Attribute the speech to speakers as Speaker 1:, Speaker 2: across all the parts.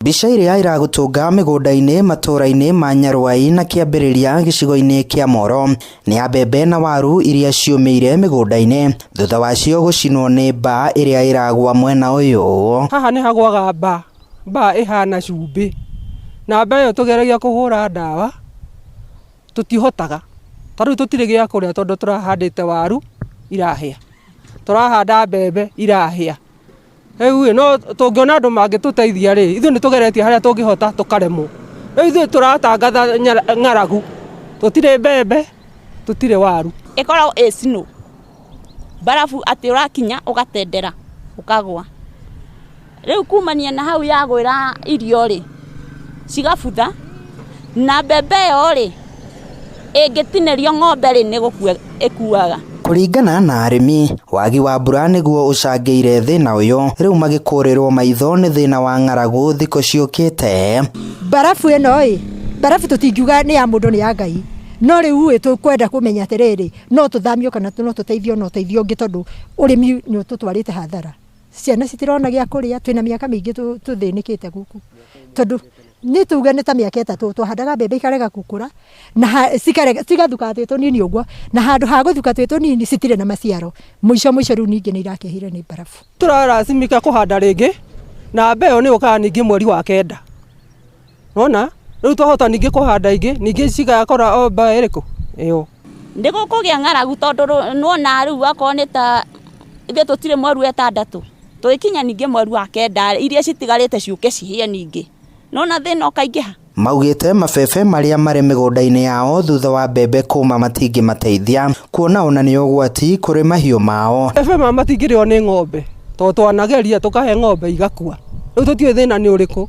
Speaker 1: Mbica ĩrĩa ĩragũtũnga mĩgũnda-inĩ matũũra-inĩ ma Nyaruai na kĩambĩrĩria gĩcigo-inĩ kĩa Moro nĩ ya mbembe na waru iria ciũmĩire mĩgũnda-inĩ thutha wacio gũcinwo nĩ mbaa ĩrĩa ĩragwa mwena ũyũ.
Speaker 2: Haha nĩ hagwaga mbaa, mbaa ĩhana cumbĩ, na mbaa ĩyo tũgeragia kũhũra ndawa tũtihotaga, ta rĩu tũtirĩ gĩa kũrĩa tondũ tũrahandĩte waru irahĩa, tũrahanda mbembe irahĩa. Rĩu ĩ no tũngĩona andũ mangĩtũteithia rĩ, ithuĩ nĩ tũgeretie harĩa tũngĩhota tũkaremwo. Rĩu ithuĩ tũratangatha ng'aragu, tũtirĩ mbembe, tũtirĩ waru.
Speaker 3: Ĩkoragwo ĩ snow, mbarabu atĩ ũrakinya ũgatendera ũkagwa. Rĩu kumania na hau yagwĩra irio rĩ, cigabutha, na mbembe ĩyo rĩ, ĩngĩtinĩrio ng'ombe rĩ, nĩ gũkua ĩkuaga.
Speaker 1: Kũringana na arĩmi, wagi wa mbura nĩguo ũcangĩire thĩna ũyũ, rĩu magĩkũrĩrwo maitho nĩ thĩna wa ng'aragu thikũ ciũkĩte.
Speaker 4: Mbarabu ĩno ĩ, mbarabu tũtingiuga nĩ ya mũndũ nĩ ya Ngai, no rĩu ĩ tũkwenda kũmenya atĩrĩrĩ, no tũthamio kana no tũteithio na ũteithio ũngĩ tondũ ũrĩmi nĩ ũtũtwarĩte hathara. Ciana citirona gĩa kũrĩa, twĩna mĩaka mĩingĩ tũthĩnĩkĩte gũkũ tondũ nĩ tuge nĩ ta mĩaka 3 twahandaga mbembe ikarega gũkũra na cigathuka twĩ tũnini ũguo, na handũ ha gũthuka twĩ tũnini citirĩ na maciaro. Mũico mũico rĩu ningĩ nĩ irakĩhire nĩ mbarabu.
Speaker 2: Tũrarasimika kũhanda rĩngĩ na mbeo nĩ ũkaga ningĩ mweri wa 9. Nona rĩu twahota ningĩ kũhanda ingĩ ningĩ cigakora o mbaa ĩrĩkũ ĩyo.
Speaker 3: Nĩ gũkũgĩa ng'aragu tondũ nĩwona rĩu akorwo nĩ ta ithuĩ tũtirĩ mweri wa 6 tũgĩkinya ningĩ mweri wa 9 iria citigarĩte ciũke cihĩe ningĩ. Nĩwona thĩna ũkaingĩha.
Speaker 1: Maugĩte mabebe marĩa marĩ mĩgũnda-inĩ yao thutha wa mbembe kũma matingĩmateithia kuona ona nĩ ũgwati kũrĩ mahiũ mao.
Speaker 2: Mabebe maya matingĩrĩo nĩ ng'ombe tondũ twanageria tũkahe ng'ombe igakua. Rĩu tũtiũĩ thĩna nĩ ũrĩkũ.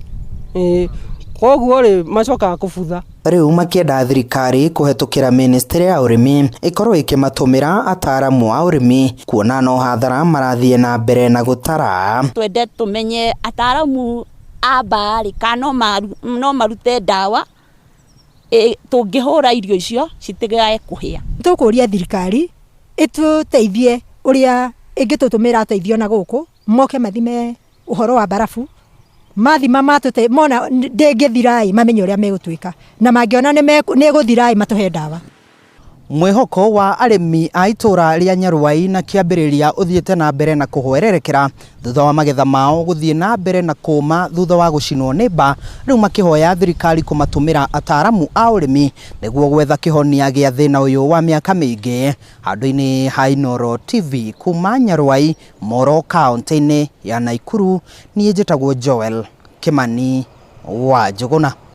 Speaker 2: Koguo rĩ macokaga kũbutha.
Speaker 1: Rĩu makĩenda thirikari kũhetũkĩra ministry ya ũrĩmi ĩkorwo ĩkĩmatũmĩra ataaramu a ũrĩmi kuona no hathara marathiĩ na mbere na gũtara.
Speaker 3: Twende tũmenye ataaramu a mbaa rĩ kana no marute ndawa tũngĩhũra irio icio citigae kũhĩa.
Speaker 4: Tũkũria thirikari ĩtũteithie ũrĩa ĩngĩtũtũmĩra ateithio na gũkũ moke mathime ũhoro wa mbarabu, mathima matũte mona ndĩngĩthira ĩ mamenye ũrĩa megũtuĩka, na mangĩona nĩ ĩgũthira ĩ matũhe ndawa.
Speaker 1: Mwĩhoko wa arĩmi a itũũra rĩa Nyaruai na kĩambĩrĩria ũthiĩte na mbere na kũhwererekera thutha wa magetha mao gũthiĩ na mbere na kũma thutha wa gũcinwo nĩ mbaa, rĩu makĩhoya thirikari kũmatũmĩra ataaramu a ũrĩmi nĩguo gwetha kĩhonia gĩa thĩna ũyũ wa mĩaka mĩingĩ. Handũ-inĩ ha Inooro TV kuma Nyaruai, Moro kaunti-inĩ ya Nakuru, niĩ njĩtagwo Joel Kimani wa Njũgũna.